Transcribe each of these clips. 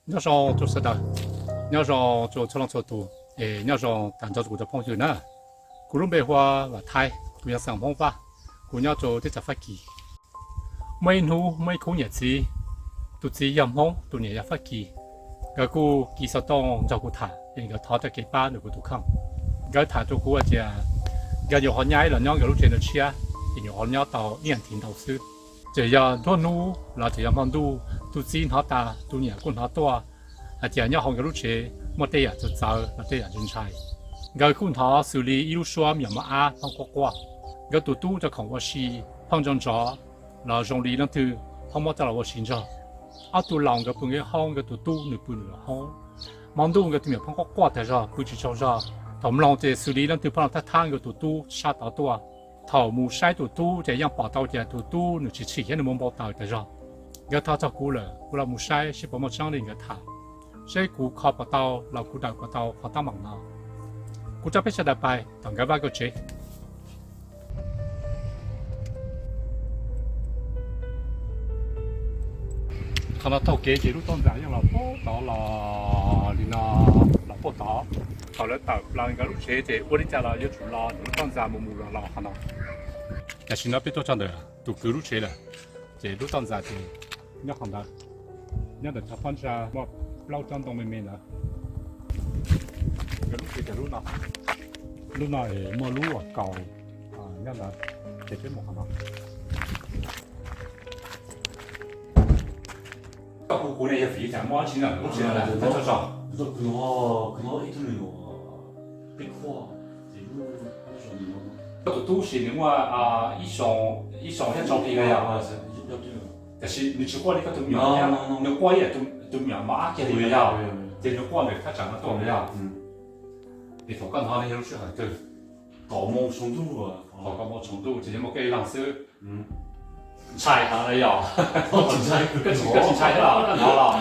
Nyob zoo rau sawv daws, nyob zoo rau txhua leej txhua tus, es nyob zoo tag nrho rau kuv cov phooj ywg na. Kuv lub npe hu ua Vam Thaib, kuv yog xeem Hmoob Vaj, kuv nyob rau teb chaws Fab Kis. Muaj ib hnub muaj ib khub niam txiv, tus txiv yog Hmoob, tus niam yog Fab Kis. Nkawd kuj kis xov tooj nrog kuv tham es nkawd thov txoj kev pab ntawm kuv tus kheej. Nkawd tham rau kuv hais tias nkawd nyuam qhuav nyaib los nyob nkawd lub tsev ntawd tshiab, ces nyuam qhuav nyob tau ib as thiv ntau xwb. Txawm yog nruab hnub los txawm yog hmo ntuj, tus txiv hnov tas tus niam kuj hnov tuaj hais tias nyob hauv nkawd lub tsev muaj tej yam txawv txawv los tej yam ntshai ntshai. Nkawd kuj hnov xws li ib lub suab me nyuam mos ab phooj quaj quaj. Nkawd tus tub rau khoom ua si phooj ntso ntsov los zoo li leej twg phooj muab coj los ua si nrog. Ob tug laus nkawd pw nkawd hoob, nkawd tus tub nws pw nws hoob. Hmo ntuj nkawd tus me nyuam phooj quaj quaj tas zog pw tsis tsaug zog. Thaum mloog ces xws li leej twg phooj los thab thab nkawd tus tub sab tod tuaj. Thaum mus saib tus tub ces yeej pom tau tias tus tub nws tsis tshim thiab nws muaj npau taws tas zog. Nkawd thov txog kuv lawm, kuv los mus saib seb puas muaj tseeb li nkawd tham, seb kuv kho puas tau los kuv dawm puas tau qhov teeb meem no. Kuv coj peb sawv daws pais tom nkawd vaj nkawd tsev. Qhov no taug kev ces lub toj ntxas yeej los puag tod los li no, los puag tod. Thaum lawv tawm plaws nkawd lub tsev ces ua li cas los yuav tsum los ntawm lub toj ntxas mus mus los los qhov no. Tam sim no peb tuaj txog ntawm tus kwv lub tsev lawm, ces lub toj ntxas ces nyob qhov ntawd, nyob ntawm cov phab ntsa muaj plaub tsob ntoo me me ntawd. Nkawd lub tsev ces lub no, lub no es muaj lub kaus nyob ntawd, ces peb mus qhov no. Koj hu kuv ne yog vim li cas, muaj dab tsi na, lub tsev no lawm txog tso. Koj tus tub sis nws muaj ib xyoos thiab rau hli na yog, tiam sis nws tsis quaj li koj tus me nyuam thiab, nws quaj ib yam tus me nyuam mos ab kiag li na yog, ces nws quaj ntawm thaj tsam no tuaj na yog. Es thaum koj hnov no yog lub sij hawm twg? Kaum moos tsaus ntuj, kaum moos tsaus ntuj ces yeej muaj koj ib leeg xwb. Ntshai heev na yog? Koj tsis ntshai thiab los koj hnov los?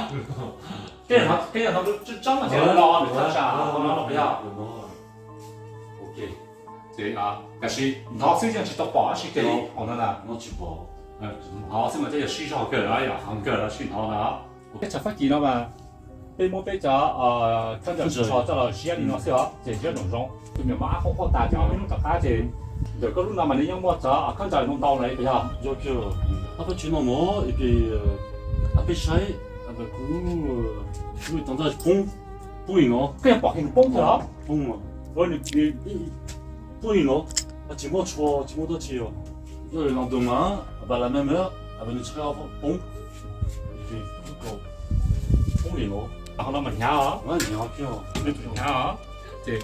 Koj yog hnov tseeb tseeb tias lawv los nws thaj tsam no los yog? Ces tab sis hnov xwb yeej tsis tau pom dab tsi kiag li hauv no na. Hnov xwb mas tej yog sib zog kawg los yog heev kawg los sib hnov na. Teb chaws Fab Kis no mas peb muab peb cov khawb ntsaws tsis tsho coj los siab li no xwb os, ces siab zoom zoo. Tus me nyuam mos ab qhuav quaj tas ces muaj ib hnub tom qab ces ntawm koj lub no mas nws yeej muaj cov khawb ntsaws ntau ntau na puas yog? Yog kawg, peb tsis no no, peb saib, kuv tus ntawd poob, poob li no. Koj yeej pom kiag nws poob kawg los? Poob mas, poob li no, tsis muaj tshua tsis muaj dab tsi os. Yog li no tus mas, a, nws tshab poob, poob li no. Qhov no mas hnyav os, hnyav os. Ces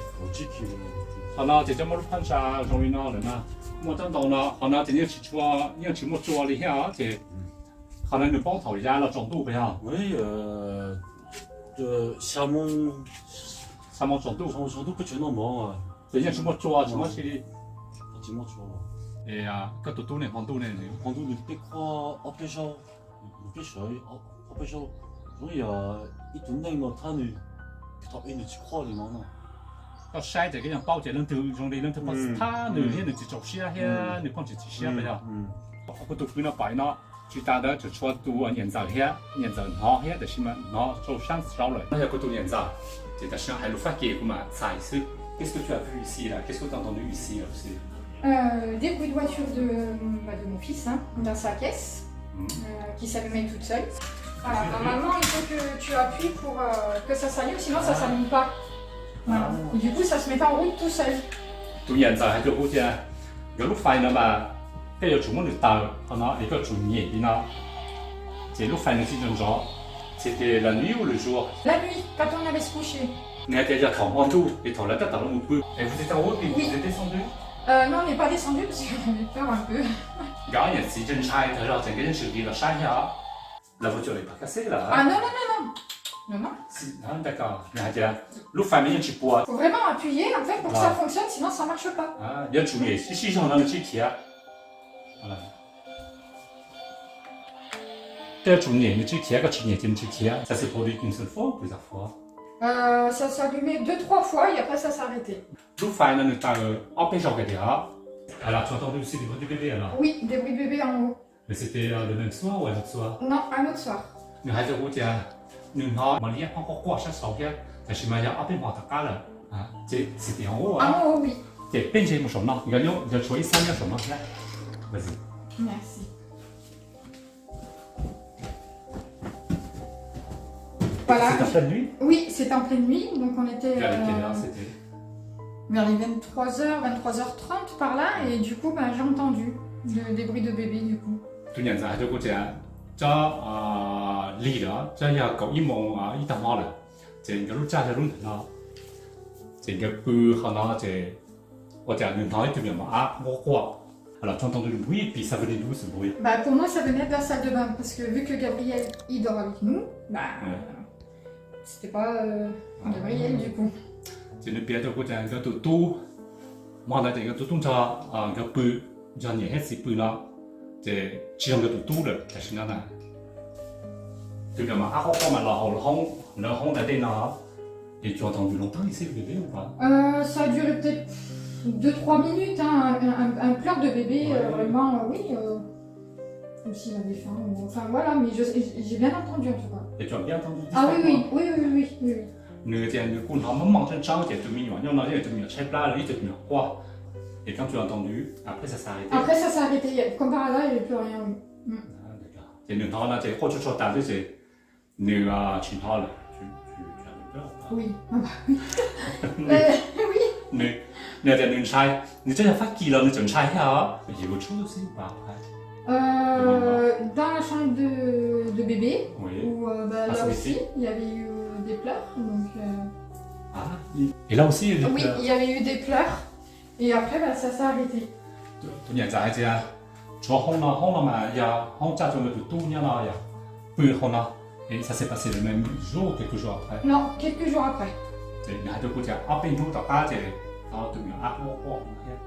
qhov no ces cov muaj lub phab ntsa zoo li no lawm na, muaj tsob ntoo no, qhov no ces yeej tsis tshua, yeej tsis muaj tsua li thiab os, ces qhov no nws poob thaum yav los tsaus ntuj puas yog? Xya moo tsaus ntuj, ces yeej tsis muaj tsua tsis muaj dab tsi li. Koj tus tub ne hmo ntuj ne, hmo ntuj nws peb khuab ob peb zaug, peb sawv ob peb zaug, zoo yog ib tug neeg no thab nws, thaum ub nws tsis khuab li no no. Koj saib ces koj yeej paub tias leej twg zoo li leej twg poob thab nws thiab nws tsis txaus siab thiab nws pheej tsis txaus siab puas yog? Kuv tus kwv no pom no, tsis tas ntawd tseem tshuav tus niam ntxawm thiab, niam ntxawm hnov thiab tab sis mas hnov rau sab saud lawm. No yog kuv tus niam ntxawm, ces tam sim no hais lus Fab Kis kuv mam txhais xwb. Qu'est-ce que tu as vu ici là? Qu'est-ce que tu as entendu ici là aussi? Euh, des bruits de voiture de, bah, de mon fils, hein, dans sa caisse, euh, qui s'allumait toute seule. Voilà, normalement, il faut que tu appuies pour euh, que ça s'allume, sinon ça s'allume pas. Voilà. Et du coup, ça se mettait en route tout seul. Tus niam ntxawm hais rau kuv tias, nkawd lub fais no mas koj yuav tsum muab nws taws qhov no es koj tsum nyem li no, ces lub fais nws thiaj ntov ntov. C'était la nuit ou le jour? La nuit, quand on allait se coucher. Nws hais tias yog thaum hmo ntuj es thaum lawv tab tom los mus pw. Et vous étiez en haut et vous êtes descendu? Euh, non, on n'est pas descendu parce qu'on avait peur un peu. Nkawd ob niam txiv ntshai ntshai tag zog ces nkawd yeej tsis nqis los saib thiab. La voiture n'est pas cassée là? Ah non, non, non, non. Non, non. Nws hais tias lub fais mas yeej tsis puas. Faut vraiment appuyer en fait pour que ça fonctionne, sinon ça marche pas. Yuav tsum nyem sib sib zog no nws thiaj khiav. Koj yuav tsum nyem nws thiaj khiav, koj tsis nyem ces nws tsis khiav. Ça s'est produit qu'une seule fois ou plusieurs fois? Euh, ça s'allumait deux, trois fois et après ça s'arrêtait. Lub fais no nws taws ob peb zaug kiag tiag. Alors, tu as entendu aussi des bruits de bébé alors? Oui, des bruits de bébé en haut. Mais c'était euh, le même soir ou un autre soir? Non, un autre soir. Nws hais rau kuv tias Nws hnov mos liab quaj quaj sab saud thiab, tab sis mas yog ob peb hmo tom qab lawm. Ces xim tim hauv ub, ces peb ntsia mus saum no, nkawd tshuav ib xab nyob saum no thiab. Voilà. C'était en pleine nuit, donc on était, euh, vers les vingt-trois heures, vingt-trois heures trente par là, et du coup, ben, j'ai entendu de- des bruits de bébé, du coup. Tus niam ntxawm hais rau kuv tias, tsob lig lawm, tsob yog kaum ib moos ib tag hmo lawm, ces nkawd lub txaj yog lub ntawm no, ces nkawd pw qhov no ces ua cas nws hnov ib tug me nyuam mos ab quaj quaj, alors j'ai entendu le bruit, puis ça venait d'où ce bruit? Bah, pour moi, ça venait de la salle de bain, parce que vu que Gabriel, il dort avec nous, bah, c'était pas, euh, Gabriel, du coup. Ces nws piav rau kuv tias nkawd tus tub, hmo ntawd ces nkawd tus tub nrog nkawd pw, nrog niam thiab txiv pw no, ces tsis yog nkawd tus tub lawm, tam sim no na, tus me nyuam mos ab quaj quaj mas los hauv lawv hoob da dej no, ces tu as entendu longtemps ici le bébé ou pas? Euh, ça a duré peut-être deux, trois minutes, hein, un, un, un pleur de bébé, euh, vraiment, euh, oui, euh, comme s'il avait faim, ou, enfin, voilà, mais je- j'ai bien entendu, en tout cas. Et tu as bien entendu distinctement? Ah oui, oui, oui, oui, oui, oui, oui. Nws tias nws kuj hnov mob mob tseeb tseeb ces tus me nyuam nyob no yog tus me nyuam tshaib plab los ib tug me nyuam quaj, et quand tu as entendu, après ça s'est arrêté. Après, ça s'est arrêté, comme par hasard, il y avait plus rien, oui. Ces nws hnov no ces quaj tsuag tsuag tas xwb ces nws tsis hnov lawm. Oui, ah bah oui. Nws tias nws ntshai, nws twb yog Fab Kis los nws tseem ntshai thiab os. J'ai autre chose aussi ou pas après? Euh, dans la chambre de, de bébé, oui, où, euh, bah, là aussi, il y avait eu des pleurs, donc, euh, ah, et là aussi, il y a eu des pleurs. Oui, il y avait eu des pleurs. Et après, bah, ça s'est arrêté. Tus niam ntxawm hais tias, tshuav hoob no, hoob no mas yog hoob txaj rau nkawd tus tub nyob no yog pw hauv no. Et ça s'est passé le même jour ou quelques jours après? Non, quelques jours après. Ces nws hais rau kuv tias ob peb hnub tom qab ces hnov tus me nyuam ab quaj quaj no thiab.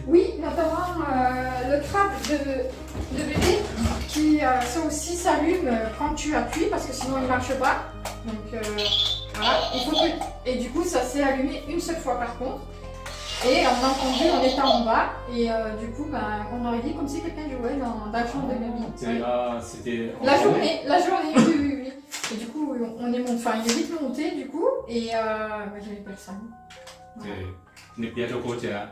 Oui, notamment, euh, le crabe de, de bébé qui, euh, ça aussi s'allume, euh, quand tu appuies parce que sinon il marche pas. Donc, euh, voilà, il faut que, et du coup, ça s'est allumé une seule fois par contre. Et on a entendu, on était en bas, et, euh, du coup, ben, on aurait dit comme si quelqu'un jouait dans, dans la chambre de bébé. Ah, c'était en journée? La journée, la journée, oui, oui, oui. Et du coup, on est mon- enfin, il est vite monté, du coup, et, euh, ben, il y avait personne. Voilà. Ces nws piav rau kuv tias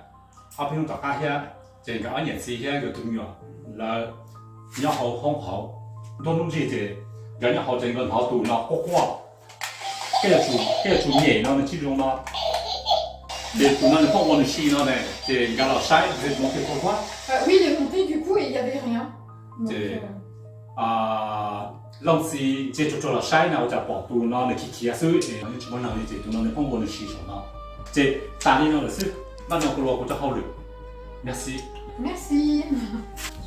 ob peb hnub tom qab thiab, ces nkawd ob niam txiv thiab nkawd tus me nyuam lawv nyob hauv hoob hauv. Nruab hnub ntsis ces nkawd nyob hauv ces nkawd hnov tus no quaj quaj, tej zaum tsum nyem no nws tsis zoo no, ces tus no nws pheej ua nws si no ne, ces nkawd los saib ces mus ces quaj quaj. Oui, il est monté, du coup, et il y avait rien. Ces leej txiv ntsia tsuag tsuag los saib na ua cas pom tus no nws khiav khiav xwb es yeej tsis muaj neeg li ces tus no nws pheej ua nws si saum no. Ces tas li no lawm xwb, npaj no kuv los kuv cov hauj lwm. Merci.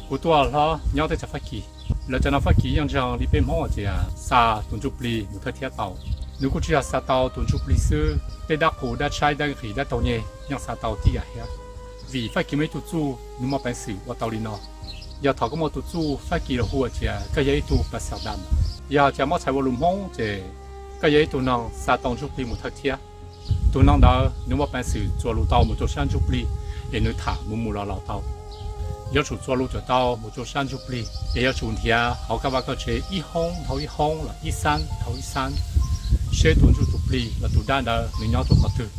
Kuv tuaj hlob nyob teb chaws Fab Kis. Lawv cov no Fab Kis yeej ntseeg li peb Hmoob hais tias xa tus ntsuj plig mus thawj thiab tau. Nws kuj tsis yog xa tau tus ntsuj plig xwb, tej dab qus dab tshaib dab nqhis dab taug nyeg yeej xa tau tib yam thiab. Vim Fab Kis muaj ib tug txuj nws muaj peev xwm ua tau li no. Yog thaum koj muaj tus txuj Fab Kis los hu hais tias koj yog ib tug pas xav dam, yog hais tias muab txhais ua lus Hmoob ces koj yog ib tug neeg xa tau ntsuj plig mus thawj thiab. Tus neeg ntawd nws muaj peev xwm txuas lus tau mus rau sab ntsuj plig es nws tham mus mus los los tau. Yuav tsum txuas lus tawm tau mus rau sab ntsuj plig es yuav tsum nrhiav hauv koj vaj koj tsev ib hoob dhau ib hoob los ib xab dhau ib xab seb tus ntsuj tus plig los tus dab ntawd nws nyob rau qhov twg.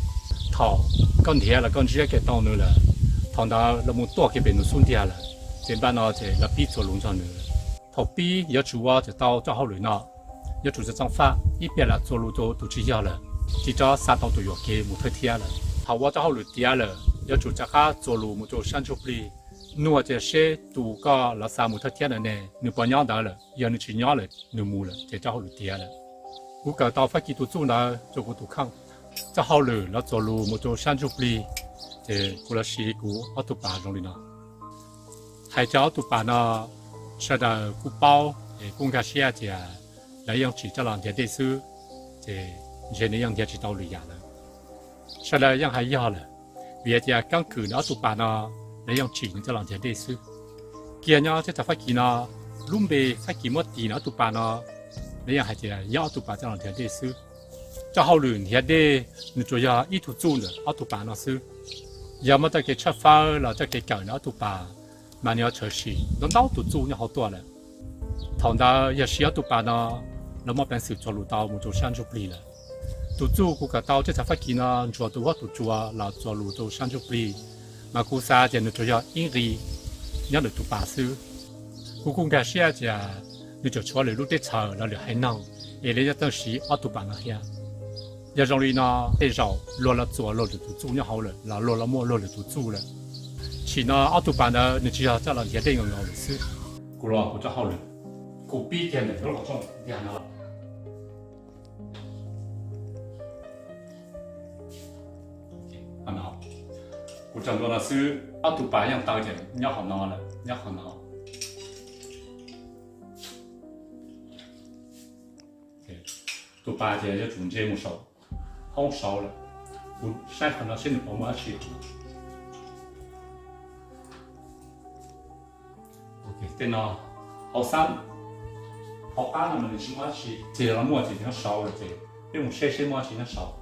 Thaum koj nrhiav los koj ntsiab kiag tau nws lawm, thaum ntawd los mus tuaj kiag pem nws xub ntiag lawm, ces npaj no ces los pib txuas lus nrog nws. Thaum pib yuav tsum ua tawm tau txoj hauj lwm no, yuav tsum txav txoov faj ib pliag lam txuas lus rau tus tsis yog lawm, tsis txhob xa tau tus yuam kev mus thawj thiab lawm. Thaum ua txoj hauj lwm tiav lawm yuav tsum rov qab txuas lus mus rau sab ntsuj plig, nug tias seb tus koj los xa mus thawj thiab ntawd ne nws puas nyob ntawd lawm, yog nws tsis nyob lawm nws mus lawm ces txoj hauj lwm tiav lawm. Kuv kawm tau Fab Kis tus txuj ntawd rau kuv tus kheej. Txoj hauj lwm los txuas lus mus rau sab ntsuj plig, ces kuv los siv kuv ob tug pas zoo li no. Hais txog ob tug pas no, sawv daws kuj paub es kuj nkag siab tias lawv yeej tsim coj los nrhiav dej xwb, ces ntshe nws yeej nrhiav tsis tau lwm yam lawm. Sawv daws yeej hais yog lawm, vim hais tias keeb kwm nws ob tug pas no lawv yeej tsim nws coj los nrhiav dej xwb. Kiag nyob teb chaws Fab Kis no, lub npe Fab Kis muab tis nws ob tug pas no, lawv yeej hais tias yog ob tug pas coj los nrhiav dej xwb. Txoj hauj lwm nrhiav dej nws tsuas yog ib tug txuj ntawm ob tug pas no xwb. Yog muaj txoj kev tshawb fawb los txoj kev kawm nws ob tug pas, mas nws yuav tshwm sim ntau ntau tus txuj nyob hauv tuaj lawm. Thaum ntawd yog siv ob tug pas no, lawv muaj peev xwm txuas lus tau mus rau sab ntsuj plig lawm. Tus txuj kuv kawm tau teb chaws Fab Kis no ntsuas tus huab tus cua los txuas lus rau sab ntsuj plig, mas kuv xav tias nws tsuas yog ib nqi nyob ntawm tus pas xwb. Kuv kuj nkag siab tias nws tseem tshuav lwm lub teb chaws los lwm haiv neeg es lawv nyob txawj siv ob tug pas no thiab. Yog zoo li no, tej zaum luag los txuas luag lwm tus txuj nyob hauv lawm los luag los muaj luag lwm tus txuj lawm. Tam sim no ob tug pas ntawd nws tsis yog coj los nrhiav dej nkaus nkaus lawm xwb. Kuv los kuv cov hauj lwm, kuv pib kiag ntawm lub qhov rooj tiag no. Kuv tso ntua no xwb, ob tug pas yeej taw ces nyob qhov no lawm, nyob qhov no. Tus pas ces yuav tsum ntsia mus saum hoob saud lawm. Kuv saib qhov no seb nws puas muaj dab tsi. Tej no, hauv xab, hauv qab no mas nws tsis muaj dab tsi, ces yog los muaj ces nyob saud lawm ces peb mus saib seb muaj dab tsi nyob saud.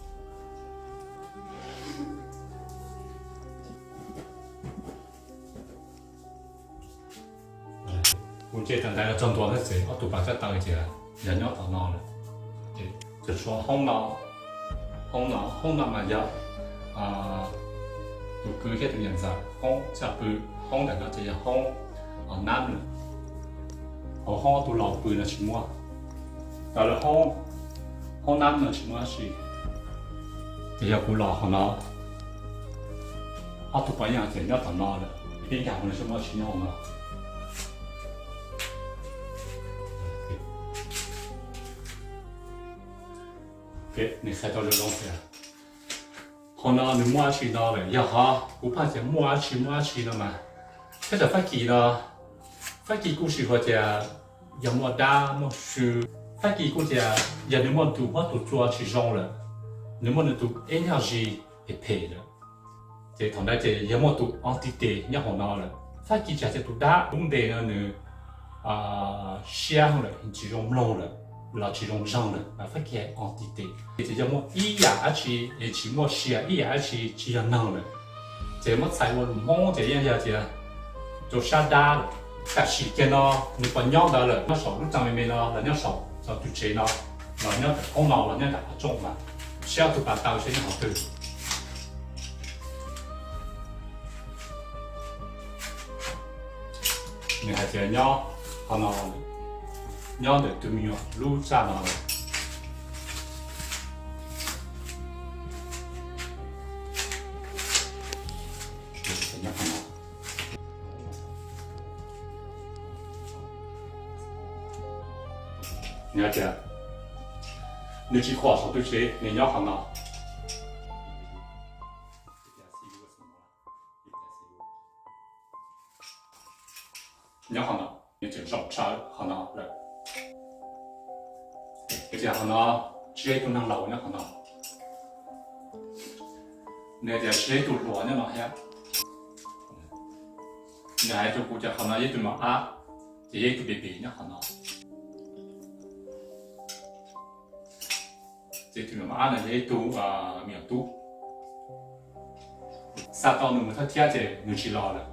Kuv ntsia tag nrho los txog ntua thiab ces ob tug pas coj taw ces yog nyob tom no lawm. Ces tshuav hoob no, hoob no, hoob no mas yog tus kwv thiab tus niam ntxawm hoob coj pw, hoob ntawm no ces yog hoob nab lawm. Hauv hoob ob tug laus pw no tsis muaj, raws li hoob nab no tsis muaj dab tsi. Ces yog kuv los qhov no, ob tug pas yeej hais tias nyob tom no lawm, peb nkag mus no seb muaj dab tsi nyob hauv no. Nws qhia tau zoo zoo tias qhov no nws muaj dab tsi no lawm. Yog hov kuv pheej tias muaj dab tsi muaj dab tsi no mas, teb chaws Fab Kis no, Fab Kis kuj tsis hais tias yog muaj dab muaj sw, Fab Kis kuj tias yog nws muaj tus huab tus cua tsis zoo lawm, nws muaj nws tus eb nyuag zis phem phem lawm, ces thaum ntawd ces yog muaj tus o ti tes nyob hauv no lawm. Fab Kis tsis hais tias tus dab lub npe no nws siab lawm, tsis zoo mloog lawm, los tsis zoo ntseeg lawm, mas Fab Kis hais o ti tes. Ces yog muaj ib yam dab tsi es tsis muaj sia ib yam dab tsi tsis yog neeg lawm, ces muab txhais ua lus Hmoob ces yeej yog tias rau sab dab lawm. Tam sim kiag no nws puas nyob ntawd lawm, nyob saum lub tsev me me no los nyob saum tus tsev no, los nyob ntawm hoob no los nyob ntawm qhov rooj mas, saib ob tug pas taw seb nyob qhov twg. Nws hais tias nyob qhov no, nyob ntawm tus me nyuam lub txaj no. Nws hais tias nws tsis khuam saum tus tsev, nws nyob qhov no. Nyob qhov no, nws tseem zaum tshawv qhov no lawm. Tias qhov no tsis yog ib tug neeg laus nyob qhov no. Nws tias tsis yog ib tug hluas nyob no thiab. Nws hais rau kuv tias qhov no yog ib tug mos ab, ces yog ib tug baby nyob qhov no. Ces tus mos ab no yog ib tug me nyuam tub. Xa tau nws mus thawj thiab ces nws tsis los lawm,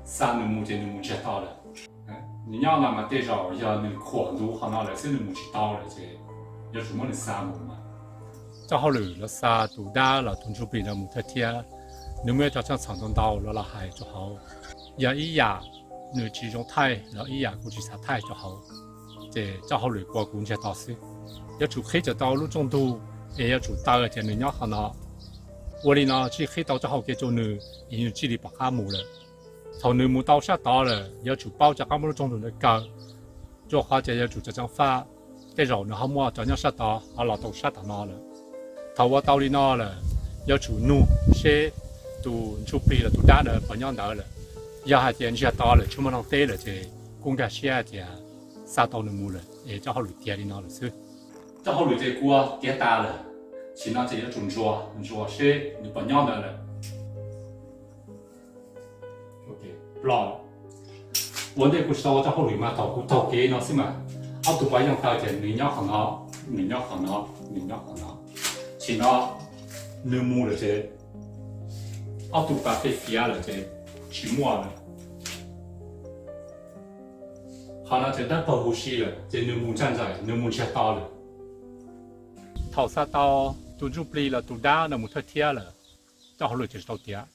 xa nws mus ces nws mus ntsiag to lawm. Nws nyob no mas tej zaum yog nws khuam ntu qhov no lawm xwb, nws mus tsis tau lawm ces yuav tsum muab nws xa mus mas. Txoj hauj lwm los xa tus dab los tus ntsuj plig no mus thawj thiab, nws muaj ib co tshaj txhaum ntau ntau los los hais rau hauv. Yog ib yam nws tsis zoo thaij los ib yam kuv tsis xav thaij rau hauv, ces txoj hauj lwm kuv ntsiag to xwb. Yuav tsum qhib tau lub rooj ntug es yuav tsum taw tias nws nyob qhov no. Ua li no thiaj qhib tau txoj hau kev rau nws es nws thiaj li pom qab mus lawm. Thaum nws mus tau sab tod lawm yuav tsum paub rov qab muab lub rooj ntug ntawd kaw, rau qhov tias yuav tsum tseem ceev faj, tej zaum nws ho muaj cov nyob sab tod ho los tau sab tom no lawm. Thaum ua tau li no lawm, yuav tsum nug seb tus ntsuj plig los tus dab ntawd puas nyob ntawd lawm. Yog hais tias ntsiag to lawm tsis muaj neeg teb lawm ces kuj nkag siab tias xa tau nws mus lawm es txoj hauj lwm tiav li no lawm xwb. Txoj hauj lwm ces kuv tiav tas lawm, tam sim no ces yuav tsum ntsuas, ntsuas seb nws puas nyob ntawd lawm. Ploj. Ua ntej kuv tsis tau ua txoj hauj lwm mas thaum kuv taug kev no xwb mas, ob tug pas yeej taw tias nws nyob qhov no, nws nyob qhov no, nws nyob qhov no. Tam sim no nws mus lawm ces ob tug pas pem fiav lawm ces tsis muaj lawm. Qhov no ces dab paug huv si lawm ces nws mus ntsaj ntsais, nws mus ntsiag to lawm. Thaum xa tau tus ntsuj plig los tus dab no mus thawj thiab lawm, coj hauj lwm ces tsis tau tiav.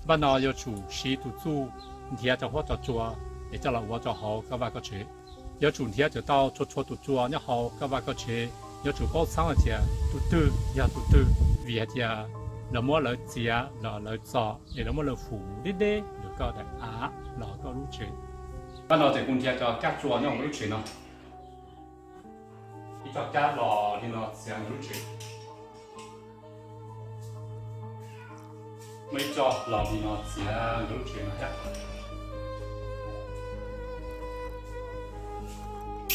Npaj no yuav tsum siv tus txuj nrhiav cov huab cov tsua es coj los ua rau hauv koj vaj koj tsev. Yuav tsum nrhiav txawm tau txhua txhua tus tsua nyob hauv koj vaj koj tsev. Yuav tsum paub txheeb hais tias tus twg yog tus twg, vim hais tias lawv muab lawv txiav los lawv txo es lawv muab lawv fum deb deb ntawm koj daim av los koj lub tsev. Npaj no ces kuv nrhiav cov kab tsua nyob hauv lub tsev no. Ib co kab los li no txiav nkawd lub tsev. Muaj ib co los li no txiav nkawd lub tsev no thiab.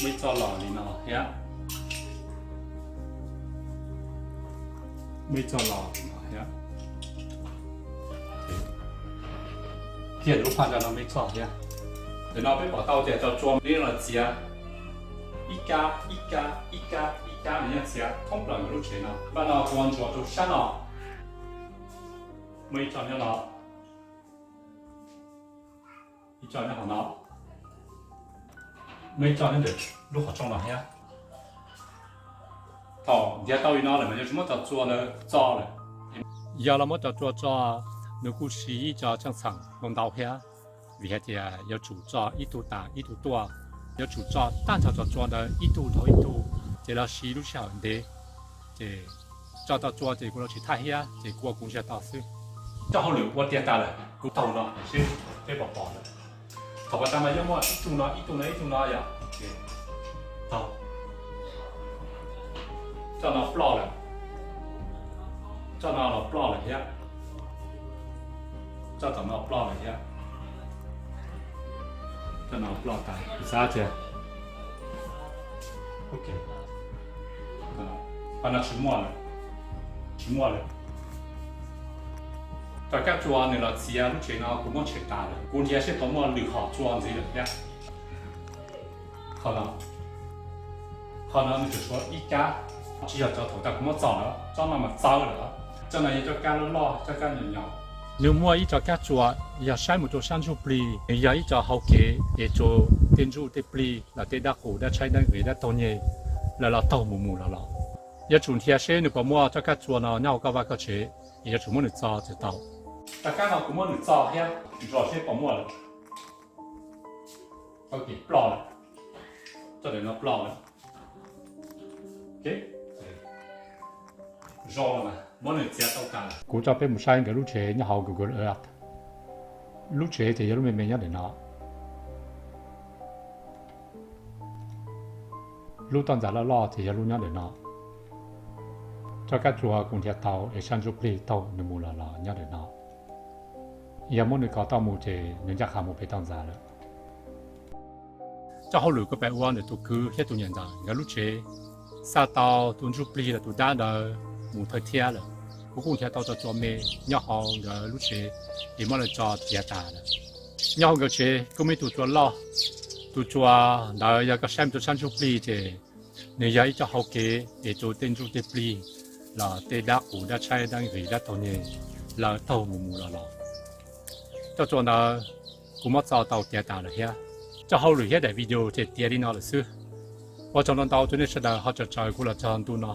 Muaj ib co los li no thiab. Muaj ib co los li no thiab. Kiag lub phaj no muaj ib co thiab. Ntawm no peb pom tau tias cov tsua li no los txiav ib kab ib kab ib kab ib kab li no txiav thoob plaws nkawd lub tsev no. Npaj no kuv ntsuas rau sab no. Muaj ib co nyob no. Ib co nyob hauv no. Muaj ib co nyob ntawm lub qhov rooj no thiab. Thaum nrhiav tau li no lawm mas yuav tsum muab cov tsua ntawd txo lawm. Yog los muab cov tsua txo, nws kuj siv ib co tshee txheem ntau ntau thiab, vim hais tias yuav tsum tso ib tug tas ib tug tuaj, yuav tsum tso tag nrho cov tsua ntawd ib tug dhau ib tug, ces lawv siv lub sij hawm ntev. Ces tso tau tsua ces kuv los tsis thaij thiab, ces kuv ua kuv ntsiag to xwb. Coj hauj lwm ua tiav tas lawm, kuv taug no seb peb pom pom lawm. Thaum ua tas mas yuav muaj ib tug no ib tug no ib tug no yom. Taug. Coj no ploj lawm. Coj no los ploj lawm thiab. Coj tom no ploj lawm thiab. Coj no ploj tas kuv xav tias, ok, qhov no tsis muaj lawm. Tsis muaj lawm. Cov kab tsua nws los txiav lub tsev no kuv muab tshem tas lawm, kuv nrhiav seb puas muaj lwm hom tsua ntxiv lawm thiab. Qhov no, qhov no nws tsuas tshuav ib kab, tsis yog cov thaum tas kuv muab txo lawm, tsob no mas txawb lawm. Cov no yog cov kab loj loj, cov kab nyuam nyuam. Nws muaj ib co kab tsua, yog saib mus rau sab ntsuj plig, nws yog ib co hau kev es rau tej ntsuj tej plig los tej dab qus dab tshaib dab nqis dab taug nyeg lawv los taug mus mus los los. Yuav tsum nrhiav seb nws puas muaj cov kab tsua no nyob hauv koj vaj koj tsev, es yuav tsum muab nws txo txawm tau. Cov kab no kuv muab nws txo thiab, zov seb puas muaj lawm. Tau ces ploj lawm. Txoj daim no ploj lawm. Zoo lawm, muab nws txiav tau tas lawm. Kuv coj peb mus saib nkawd lub tsev nyob hauv Google Earth. Lub tsev ces yog lub me me nyob ntawm no. Lub toj ntxas loj loj ces yog lub nyob ntawm no. Cov kab tsua kuv nrhiav tau es sab ntsuj plig taug nws mus los los nyob ntawm no. Yog muab nws kov tau mus ces nws ncaj qha mus pem toj ntxas lawm. Cov hauj lwm kuv pem ua ntawm tus kwv thiab tus niam ntxawm nkawd lub tsev, xa tau tus ntsuj plig los tus dab ntawd mus thawj thiab lawm. Kuv kuj nrhiav tau cov tsua me nyob hauv nkawd lub tsev es muab lawv tso tiav tas lawm. Nyob hauv nkawd tsev kuj muaj ib tug tsua loj, tus tsua ntawd yog koj saib mus rau sab ntsuj plig ces nws yog ib co hau kev es rau tej ntsuj tej plig los tej dab qus dab tshaib dab nqis dab taug nyeg lawv taug mus mus los los. Cov tsua ntawd kuv muab txo tau tiav tas lawm thiab. Cov hauj lwm thiab daim video ces tiav li no lawm xwb. Ua tsaug ntau ntau rau nej sawv daws ho tsaws tsaws kuv los txog ntu no.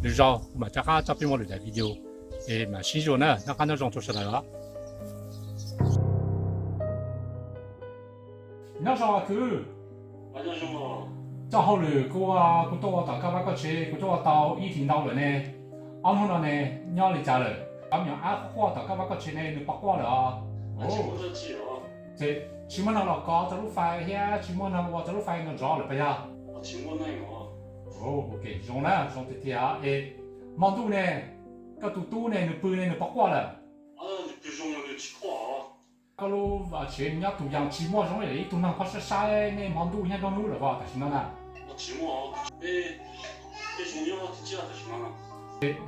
Lwm zaug kuv mam rov qab coj peb mus lwm daim video es mam sib ntsib na, nyob qab nyob zoo rau sawv daws os. Nyob zoo kwv. Cov hauj lwm kuv, kuv tuaj ua tom koj vaj koj tsev kuv tuaj ua tau ib hlis ntau lawm ne. Ob hnub no ne, nyob li cas lawm? Cov me nyuam ab quaj quaj tom koj vaj koj tsev ne nws puas quaj lawm os? Ces tsis muaj neeg los kov cov lub fais thiab tsis muaj neeg ua cov lub fais no nrov lawm puas yog? Ok, zoo na, zoo tiag tiag es. Hmo ntuj ne, koj tus tub ne nws pw ne nws puas quaj lawm? Koj lub tsev nyob tus yas tsis muaj zoo li ib tug neeg phob saib saib nej hmo ntuj nyob nruab hnub lawm os tam sim no na.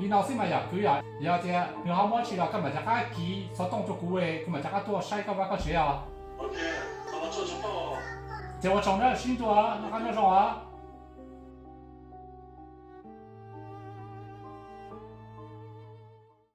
Li no xwb mas yom kwv yom, yog tias nws ho muab tsis los koj mam rov qab kis xov tooj rau kuv, kuv mam rov qab tuaj saib koj vaj koj tsev os. Ces ua tsaug na, sib ntsib dua, noj qab nyob zoo os.